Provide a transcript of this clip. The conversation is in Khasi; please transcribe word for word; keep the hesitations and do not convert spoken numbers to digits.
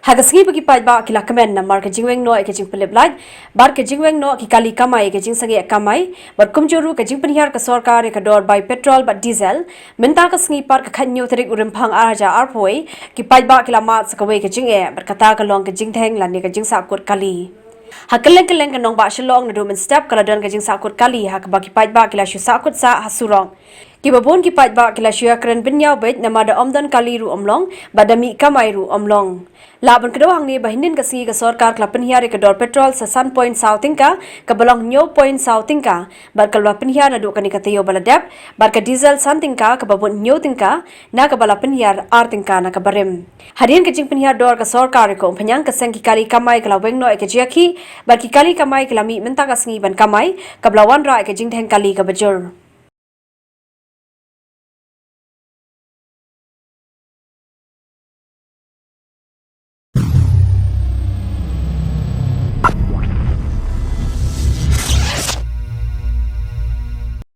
Ha ka sngi ba ki paidbah ki la kmen namar ka jingweng noh ïa ka jingpynlip lait bad ka jingweng noh ki kali kamai ïa ka jingsangeh kamai bad kumjuh ruh ka jingpynhiar ka sorkar ïa ka dor bai petrol bad diesel, mynta ka sngi pat ka khathynñiew tarik u Rymphang ar hajar arphew wei, ki paidbah ki la mad sa kawei ka jingeh bad kata ka long ka jingdheng lane ka jingsahkut kali. Ha kylleng kylleng ka nongbah Shillong naduh mynstep ka la don ka jingsahkut kali ha kaba ki paidbah ki la shu sahkut sah ha surok. Kiba bun ki paidbah ki la shu ïakren bynñiaw beit namar da ym don kali ruh ym long bad da mih kamai ruh ym long. Lah ban kdew hangne ba hynnin ka sngi ka sorkar ka la pynhiar ïa ka dor petrol sa san point saw tyngka kaba long hynñiew point saw tyngka bad ka la pynhiar naduh kane ka taïew ba la dep, bad ka diesel san tyngka kaba bun hynñiew tyngka na kaba la pynhiar ar tyngka na ka barim. Hadien ka jingpynhiar dor ka sorkar ïa ka umphniang, ka seng ki kali kamai ka la weng noh ïa ka jingïakhih bad ki kali kamai ki la mih mynta ka sngi ban kamai, kaba la wanrah ïa ka jingdheng kali kaba jur.